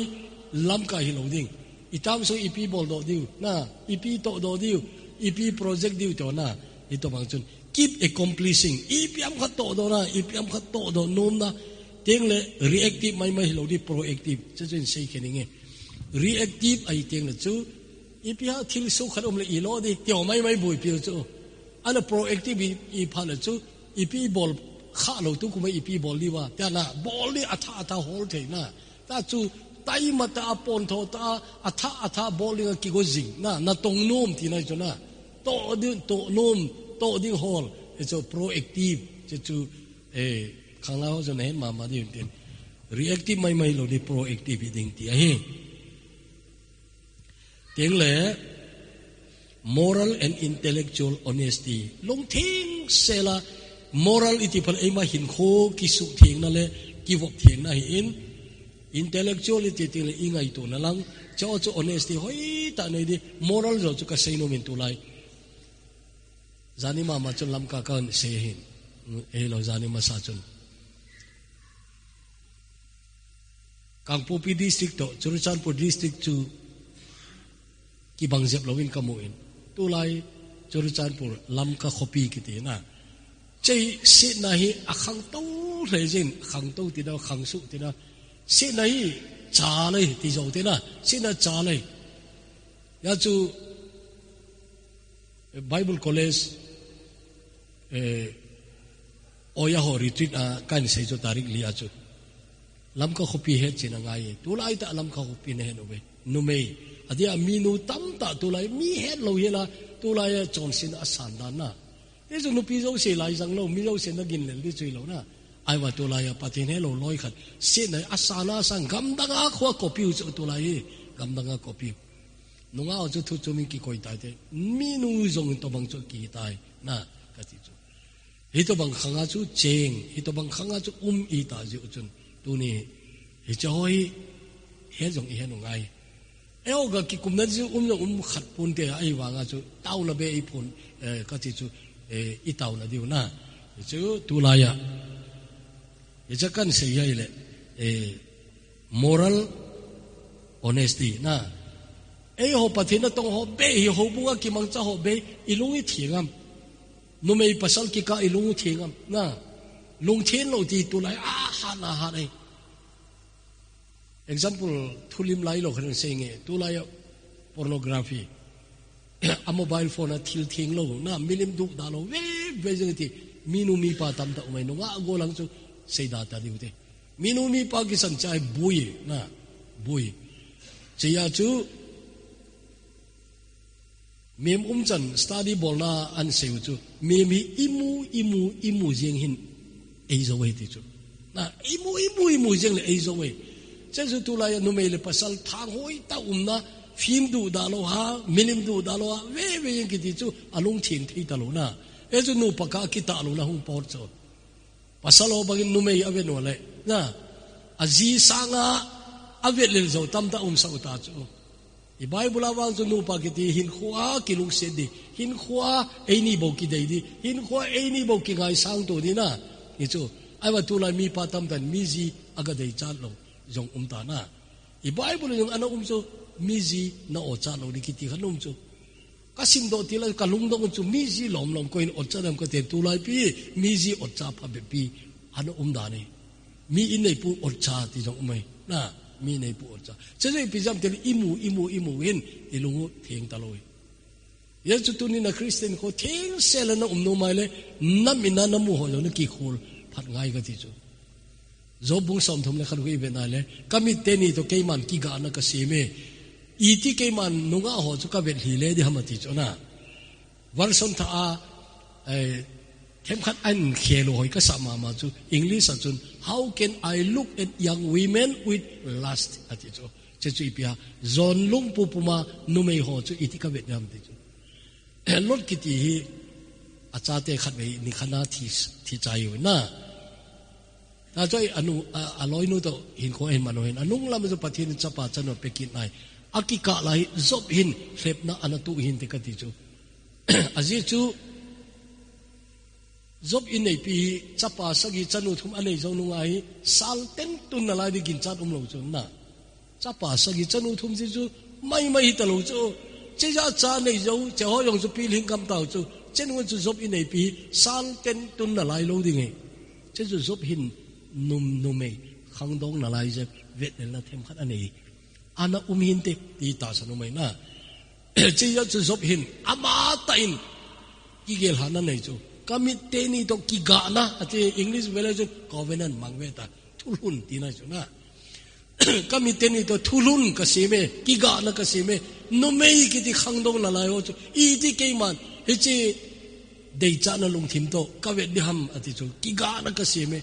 lamkai hilou ding. I tam sung ipi boldoh diu, na, ipi tohdoh diu, ipi project diu ti ho na, i tobang chun. Keep accomplishing. Ipi ham khat tohdoh na, ipi ham khat tohdoh nom na. Tengle reactive maimai hilou ding, proactive. Chu chu in sei khen inge. Reactive ahi tengle chu, ipi ham thil sukhat um le i lo ding, ti ho maimai boipi u chu. Ana proactive i, i phat le chu, ipi bol kha lou tu kum a ipi bol diu va. Tia na, bol ding athah athah hol thei na. Ta chu, taima tah a pontho tah a, athah athah bol ding a kigo jing na, na tong nom ti na chu na. Toh ding, toh nom, toh ding hol. E chu proactive, che chu, eh, khangla ho chu na het mama ding tin. Reactive maimai lou ding, proactive hi ding ti ahi. Tengle, moral and intellectual honesty. Lungtheng sela, moral iti phat le eima hinkho kisuhthengna le kivopthengna ahin, intellectual iti tengle i ngaitona lang, che ho chu honesty hoitah nei ding, moral jong chu kasei nom in tulai. Jani mama chun Lamka kahin sei ahin. Eilou jani masa chun. Kangpokpi district toh, Churachandpur district chu kibang jep louvin kamu in. Tulai Churachandpur Lamka khopi kiti na. Chei sitna hi akhangtou lheh jin, khangtou tina, khangsuh tina. Sitna hi cha lei ti jou tina. Sitna cha lei. Hia chu Bible College, eh, oya ho retreat a kahin sei chu tarik li a chu. Lamka khopi het chin angai. Tulai tah Lamka khopi nahet uve. Numei. Adia minu tamtah tulai mi hetlou hila tulai a chonsetna asan dan na. Hichu nupi jouse laijang lou, mi jouse nagin lel di chu hilou na. Ahivang tulai a Pathen helou loi khat. Sitna asan asan gamdang a khoa kopi u chu tulai hi. Gamdang a kopi u. Nungah ho chu thu chom in kikoi tai te. Minu jong tobang chu kitai na kati chu. Hitobang khanga chu cheng, hitobang khanga chu um ita jiu chun. Tuni hiche ho hi he jong ihe nungai. Eiho ga kikumna chu um jong um khat ponte ahivanga chu tauna be iphon, eh, kati chu, eh, itauna diu na. Chu tulai a. Hiche kahin sei ahile, eh, moral honesty na. Eiho Pathen natong ho be hi houbung a kimangcha ho be ilung itheng am. Numei pasal kikah ilung itheng am na. Lungtheng lou ti tulai ahat ahat e. Example, thulim lailou khat sei nge, tulai a pornography. A mobile phone a thil theng lou, na milim duhda lou, ve, ve jeng ti, minu mipa tamtah umai, nungah golang chu seida ta diu te. Minu mipa kisan chai bui, na, bui. Chea chu, Mihem umchan study bolna ahin seiu chu, mihem hi imu, imu, imu jeng hin eijou e ti chu. Na, imu, imu, imu jeng le eijou e. Chechu tulai a numei le pasal thang hoitah umna, film duhda lou ha, milim duhda lou ha, ve, ve jeng kiti chu, alungtheng thei talou na. Hichu nupa kah kitah louna hung pot chu. Pasal ho bangin numei avet u le, na, aji sanga avet lel jou tamtah umsah u ta chu. I Bible a vang chu nupa kiti hinkhoa kilungset di, hinkhoa eini bou kidei di, hinkhoa eini bou kingaisang to di na. Hichu, ahivang tulai mipa tamtah in miji aga deichat lou jong um ta na. I Bible jong ana um chu, miji na ochat lou di kiti khat um chu. Kasimdoh tila kalungdong chu miji lomlom koiin otcha dem kate, tulai pi miji otcha phabep pi ana um dan e. Mi inneipu otcha ti jong um e. Na, mi inneipu otcha. Chechu ipi jam tile imu, imu, imu hin ilung u theng talou e. Hichu tuni na Christian kho thengsel a na um nom ahile, na min a namu ho jong na kikhol phat ngai kati chu. Job bung somthum le khat khu ivet na le, kamit teni toh keiman kigahna kasem e. Iti keiman nungah ho chu kavet lhi le di ham ati chu na. Version thah a, eh, themkhat ahin khel u hoi kasah mama chu, English a chun, "How can I look at young women with lust?" ati chu. Chechu ipi a, jon lung pupuma numei ho chu iti kavet di ham ti chu. Lot kiti hi, achate khatvei nikhat a thi, thi chai u na. Achu anu, a, aloinu toh hinkho ahin man u hin, anung lam a chu Pathen in chapa chanu apeh kit nai. Akikah lai hi Job hin lhepna ana tuh hin ti kati chu. Ajeh chu Job inneipi hi chapa sagi chanu thum anei jou nunga hi sal ten tun nalai di ginchat umlou chu na. Chapa sagi chanu thum ji chu maimai hitalou chu. Cheja cha nei jou, cheho jong chu pilhing gam tau chu. Chenu chu Job inneipi hi sal ten tun nalai lou ding e. Chechu Job hin num, numei khangdong nalai jep vetlelna themkhat anei. Ana um hinte ti tahsan um e na. Cheja chu Job hin amatah in kigel hahna nei chu. Kamit teni toh kigahna, ati English vel a chu covenant mang ve ta. Thulhun tina chu na. Kamit teni toh thulhun kasem e, kigahna kasem e. Numei kiti khangdong nalai ho chu. Iti keiman, hiche deichatna lungthim toh kavet di ham ati chu. Kigahna kasem e.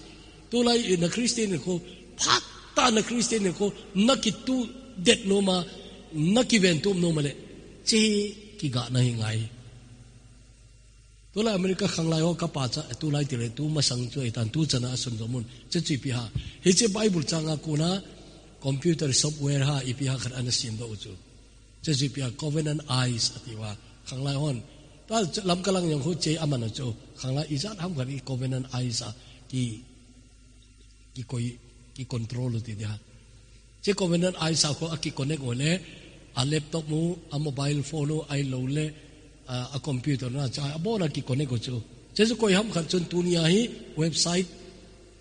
Tulai na Christian kho, phatah na Christian kho, nakituh det nom a, nakiven tup nom a le. Chehi kigahna hi ngai. Tulai America khanglai ho kapa cha, tulai tile tu masang chu eitan tu chana asun jo mun. Chechu ipi ham. Hiche Bible changa kona computer software ha ipi ha khat ana semdoh u chu. Chechu ipi ham Covenant Eyes ati uva. Khanglai hon. Ta Lamka lang jong ho che aman u chu. Khanglai ijat ham khat hi Covenant Eyes a ki, kikoi, kicontrol u ti dia. Che Covenant Eyes a kho akiconnect u le, a laptop u, a mobile phone u, ahilou le, a, a computer na cha abona ki connect u chu. Chechu koi ham khat chun tunia hi website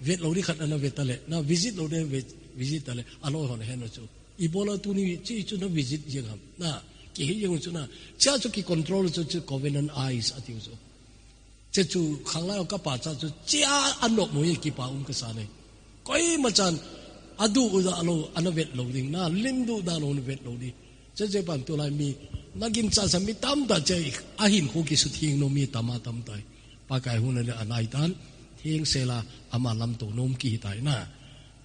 vet lou di khat ana vet tale, na visit lou di vet, visit tale, aloi hon hen u chu. Ibola tuni chi chu na visit jeng ham. Na, kihe jeng u chu na. Cha chu ki control chu chu Covenant Eyes ati u chu. Chechu khanglai ka pa cha chu chia anop mo ye kipa um kasa ne. Koima chan adu u da lou, ana vet lou ding na, lim du da lou na vet lou di. Cheche pan tulai mi, na ginchat sa mi tamtah che, ahinkho kisutheng nom mi tam a tam tai. Pakai hung le anai tan, thengsel a ama lamto nom kihi tai na.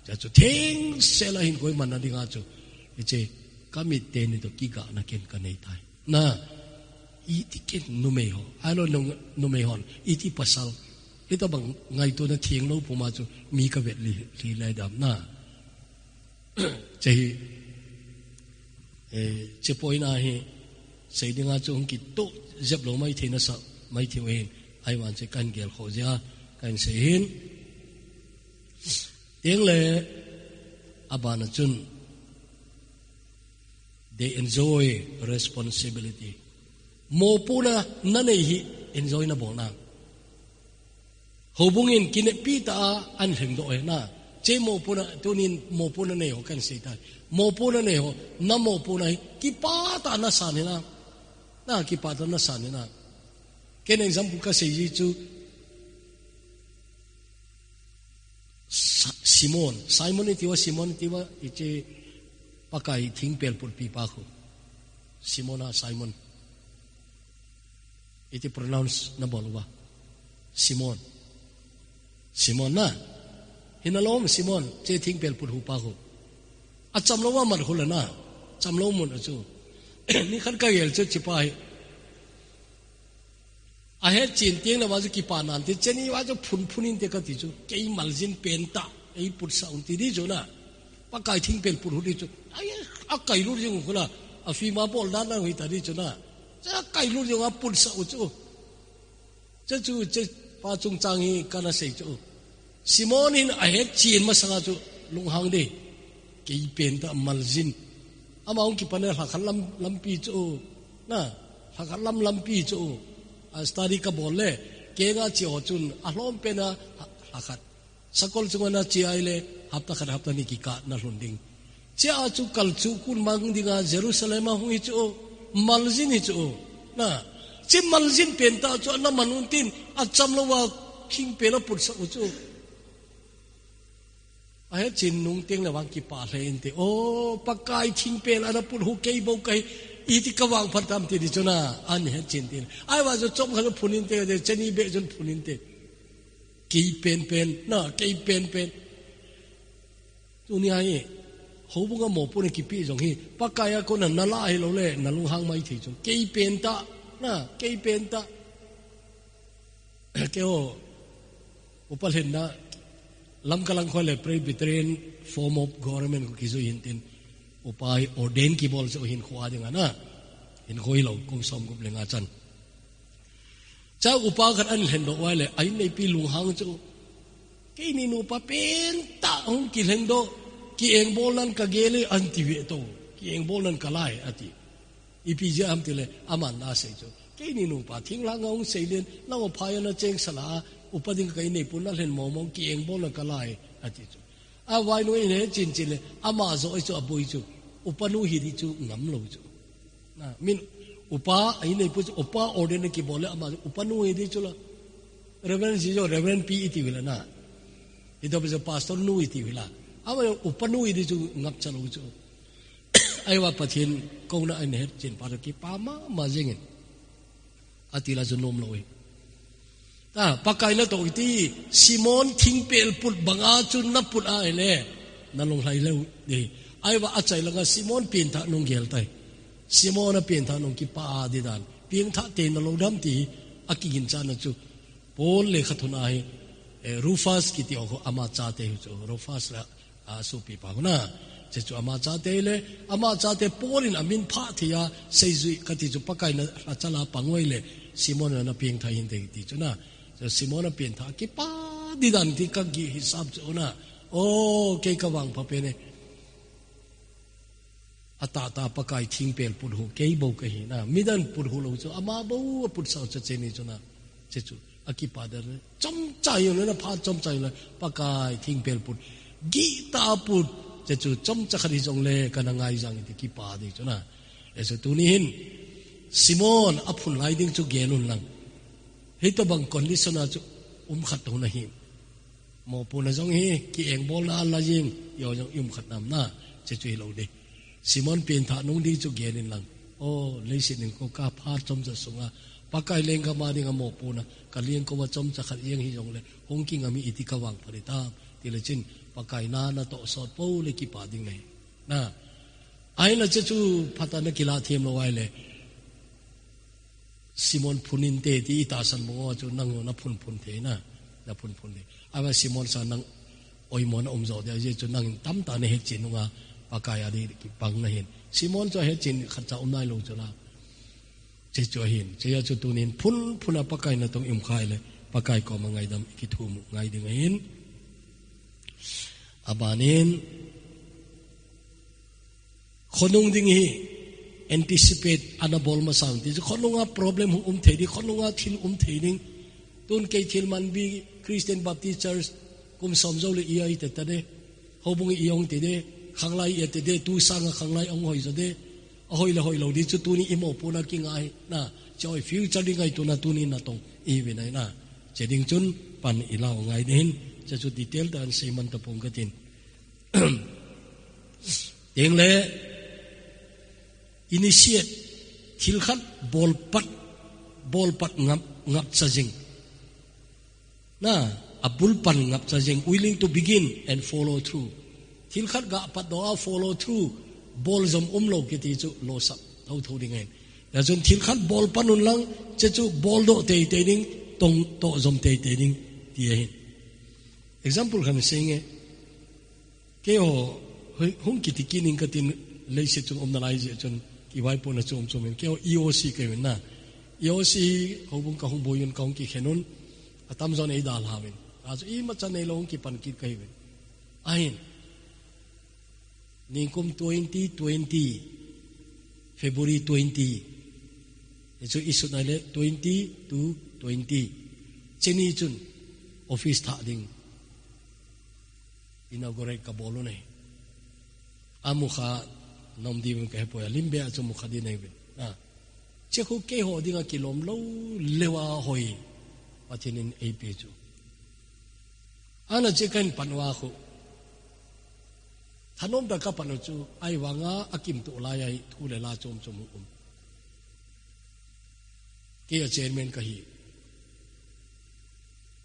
Chechu thengsel a hinkho iman na dinga chu. Hiche, ka mit teni toh kigahna ken kanei tai. Na, iti ken numei ho. Ahilou numei hon, iti pasal. Hitabang ngaito na theng lou puma chu, mi ka vet li, li lai dam na. Chehi, eh, che point a hi, sei dinga chu hung kitoh jep lou maithei nasa, maithei u hin, ahivang che kan gel kho jia, kan sei hin. Tengle, abana chun, they enjoy responsibility. Mopohna na nei hi enjoy na bol na. Houbung in kinepi tah a an lhengdoh e na. Che mopohna, tunin mopohna nei ho kan sei tai. Mopohna nei ho, na mopohna hi kipah tah a na san hi na. Na kipah tah a na san hi na. Ken example ka sei ji chu, Sa-, Simon, Simon iti uva, Simon iti uva, hiche Pakai thingpel putpi pa khu. Simon a Simon. Iti pronounce na bol uva. Simon. Simon na. Hina lom Simon, che thingpel put hu pa khu. Acham lou uva mat khu la na. Cham lou mun a chu. Nikhat ka gel che chi pa hi. Ahet chen teng le uva chu kipah nante, cheni uva chu phun phun inte kati chu, kei maljin pen tah, ei putsah un ti di chu na. Pakai thingpel put hu di chu. Ai, akai lut jing khu la, a film a bol dan na hui ta di chu na. Che akai lut jing a putsah u chu. Che chu, che pa chungchang hi kana sei chu. Simon hin ahet chen masanga chu lunghang de. Kei pen tah maljin. Ama hung kipan le lhakhat lam, lampi chu. Na, lhakhat lam lampi chu. A study ka bol le. Kenga che ho chun. Alhom pen a lhakhat. Sakol chunga na che ai le. Hapta khat hapta ni kikah na lhun ding. Chea chu kal chu kun mang dinga Jerusalem a hung hi chu, maljin hi chu. Na, che maljin pen tah chu ana man un tin, acham lou uva thingpel a putsah u chu. Ahet chen nung teng le vang kipah lheh inte. O, Pakai thingpel ana put hu kei bou kahi, iti ka vangphat tam ti di chu na, ahet chen tin. Ahivang chu chomkhat phun inte, cheni beh chun phun inte. Kei pen pen, na, kei pen pen. Tunia hi, houbunga mopohna kipe jong hi, Pakai a kona na la hilou le, na lunghang maithei chu. Kei pen tah, na, kei pen tah. Keiho, upa lhenna, Lamka lang khu le Presbyterian form of government khu kijui hin tin, upa hi ordain kibol chu hinkho a dinga na. Hinkho hilou, kum som gup le nga chan. Chua upa khat an lhendoh uva le, a inneipi lunghang chu. Keini nupa pen tah hung kilhengdoh, kiengbol nan ka gel e an ti ve to, kiengbol nan ka lai ati. Ipi jeh ham ti le, aman na sei chu. Keini nupa, thinglhang a hung sei len, nang upa ya na cheng sala, upa ding ka inneipu na lhen mong mong, kiengbol nan ka lai ati chu. A vainu in he chin chin le, ama jo chu aboi chu, upa nu hi di chu ngam lou chu. Na, min upa, a inneipu chu, upa ordain kibol le ama upa nu hi di chu la. Reverend ji jo, Reverend P iti uvila na. Ito pa jo pastor nu iti uvila. Ama upa nu hi di chu ngap cha lou chu. Ahivang Pathen kouna a in het chin pa chu kipah mama jingin. Ati la chu nom lou e. Ta, Pakai na toh iti, Simon thingpel put banga chu na put a ile, na lunglhai lou di. Ahivang achai langa Simon pengthah nung gel tai. Simon a pengthah nung kipah a di dan. Pengthah te na lou dam ti, akiginchat na chu. Paul lekhathot a hi, eh, Rufus kiti ho ama chate hi chu. Rufus la, a, sopi pa khu na. Che chu ama chate le, ama chate Paul in amin phah thei a, seijui kati chu Pakai na lhacha la pang uva ile, Simon na pengthah hinte ti chu na. Che Simon a pengthah kipah di dan ti ka gi hisap chu na. O, kei ka vangpha pen e. Atahtah Pakai thingpel put hu kei bou kahi na. Midang put hu lou chu, ama bou aput sau chu cheni chu na. Chechu, akipa dan. Chomcha hi na, phat chomcha hi na. Pakai thingpel put. Gitah put. Chechu, chomcha khat hijongle kana ngai jang ti kipa di chu na. Hichu tuni hin. Simon aphun lai ding chu gel un lang. Hitobang condition a chu um khat hung na hi. Mopohna jong hi, ki-engbolna a la jing, ijong um khat nam na, chechu hilou di. Simon pengthah nung ding chu gel in lang. O, leiset in ko ka phat chomcha sunga, Pakai lenggam a dinga mopohna, ka lengkouva chomcha khat jeng hijongle, hung kingam hi iti ka vang phat ding tam, tile chun, Pakai na natoh sot pou le kipa ding ahi. Na, ahinla chechu phat a na kilah them lou ahile. Simon phun inte ti itahsan bang uva chu nang na phun phun thei na, na phun phun thei. Ahivang Simon sa nang oimona um jo dia, ajeh chu nang tamtah na hetchen nunga Pakai a di kipang na hin. Simon chu hetchen khatcha um nailou chu la. Chechu ahin, chechu tunin phun phun a Pakai natong i um kha le, Pakai koma ngaidam i kithum u ngai ding ahin. Abanin, khonung ding hi anticipate ana bol masa un ti chu, khonunga problem hung um thei ding, khonunga thil um thei ding. Tun kei thil man bi Christian Baptist Church kum som jou le i-ite tade, houbung i-ong tade, khanglai i-ite tade, tu sanga khanglai ong hoi jou de, ahoi le hoilou di chu tuni i mopohna kingai na, choi future ding ngaituna tuni natong i vinai na. Che ding chun pan i lau ngai ding hin, chechu detail tah in seiman tapong katin. Tengle initiate, thil khat bolpat, bolpat ngap, ngapcha jing. Na, abul pan ngapcha jing, willing to begin and follow through. Thil khat ga patdoh a follow through, bol jom umlou kiti chu losap thotho ding ahin. Hijeh chun thil khat bol pan un lang, chechu boldoh teitei ding, tongtoh jom teitei ding, ti ahin. Example khat sei inge. Keiho, hung kiti kit ning katin, leiset chung umna lai jeh chun, kivaipohna chom chom in. Keiho E O C kahiuvin na. E O C houbung kahung boi un, kahung kikhen un. Atamjon eidalhauvin. Achu imacha neilou hung kipan kit kahiuvin. Ahin. Nikum twenty twenty, February twenty. Hichu isut nai le twenty to twenty. Cheni chun office thah ding. Inaugurate kabol u ahi. Amukha nom diuvin kahepoi, alim beh a chu mukha ding nahiuvin. A. Chekhu keiho dinga kilom lou leuva hoi. Pathen in eipe chu. Ana che kahin pan uva khu. Thanom tah a kapan u chu, ahivanga akimtuh lai ahi, thu le la chom chom hung um. Kei a chairman kahi.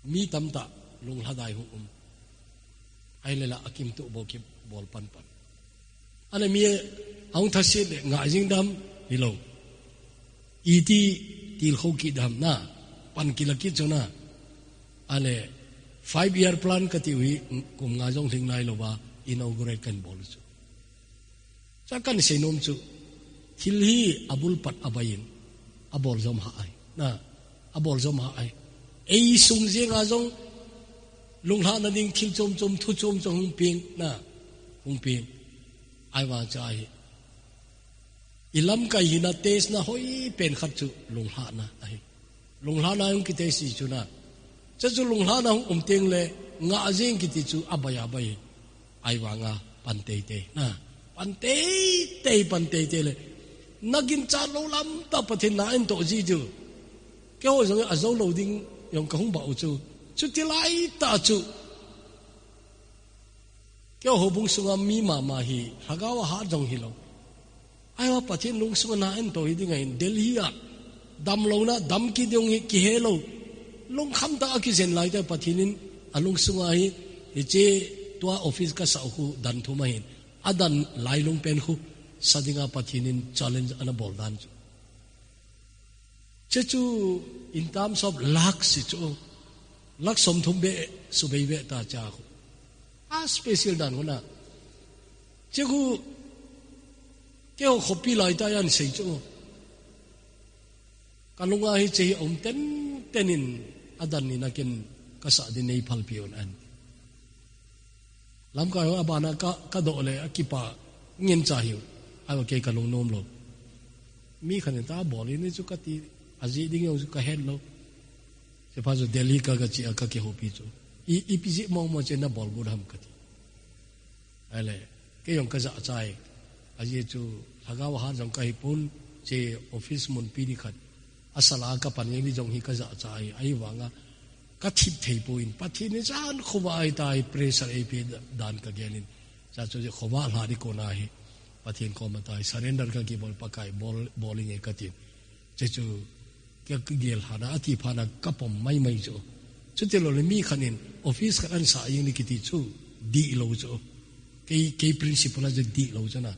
Mi tamtah lunglhadai hung um. Ahile la akimtuh bou kibol pan pan. Ana mi ahung thaset le ngah jing dam hilou. Iti tilkhou kit dam na, pan kila kit chu na. Ahile five year plan kati u hi kum nga jong lhing nailouva inaugurate kahin bol u chu. Chua kahin seinom chu, thil hi abul pat abai in, abol jom hah ahi. Na, abol jom hah ahi. Ei sung jenga jong, lunglhahna ding thil chom chom, thu chom chom hung peng, na, hung peng. Ahivang chua hi. I lamkai hina test na hoipen khat chu lunglhahna ahi. Lunglhahna hung kitest chu na. Chua chu lunglhahna hung um teng le ngah jeng kiti chu abai abai. Ahivanga pan teitei na. Pan teitei, pan teitei le. Na ginchat lou lam tah Pathen na ento ji chu. Keiho jong ajou lou ding jong kahung bau chu. Chuti lai tah chu. Keiho houbung sunga mi mama hi, lhagao a hat jong hilou. Ahivang Pathen lungsunga na ento hi ding ahin Delhi a. Damlouna, dam kit ding hi kihelou. Lungkham tah a kijen lai tah Pathen in alungsunga hi, hiche tua office kasah u khu dan thum ahin. Adan lai lungpen khu, sa dinga Pathen in challenge ana bol dan chu. Chechu in terms of lakh si chu, lakh somthum beh, subei beh ta cha khu. A special dan khu na. Chekhu, keiho khopi lai tah a ahin sei chu. Kalunga hiche hi aum tenten in adan ni nakin kasah ding nei phalpi un ahin. Lamkai ho abana ka, kadoh le akipa ngen cha hiu. Ahiva kei kalungnom lou. Mi khat in ta bol in chu kati, ajeh ding jong chu kahet lou. Chuphat chu Delhi ka, kache a kakihoupi chu. I, ipi jeh mong mong chu nabol got ham kati. Ahile, kei jong kajah chai. Ajeh chu, lhagao hat jong kahipon, che office munpi ni khat. Asal a kapan jeng ni jong hi kajah chai. Ahivanga, kathip thei poi, Pathen in jan khovah ahitai, pressure eipe dan kagel in. Chuche chu khovah lha ding kona hi. Pathen koma tai, surrender kakibol Pakai bol, bol inge katin. Chuche chu, ka, kagel lhana, ati phatna kapom maimai chu. Chuti loule mi khat in, office khat ansah jeng ni kiti chu, dihlou chu. Kei, kei principle a chu dihlou chu na.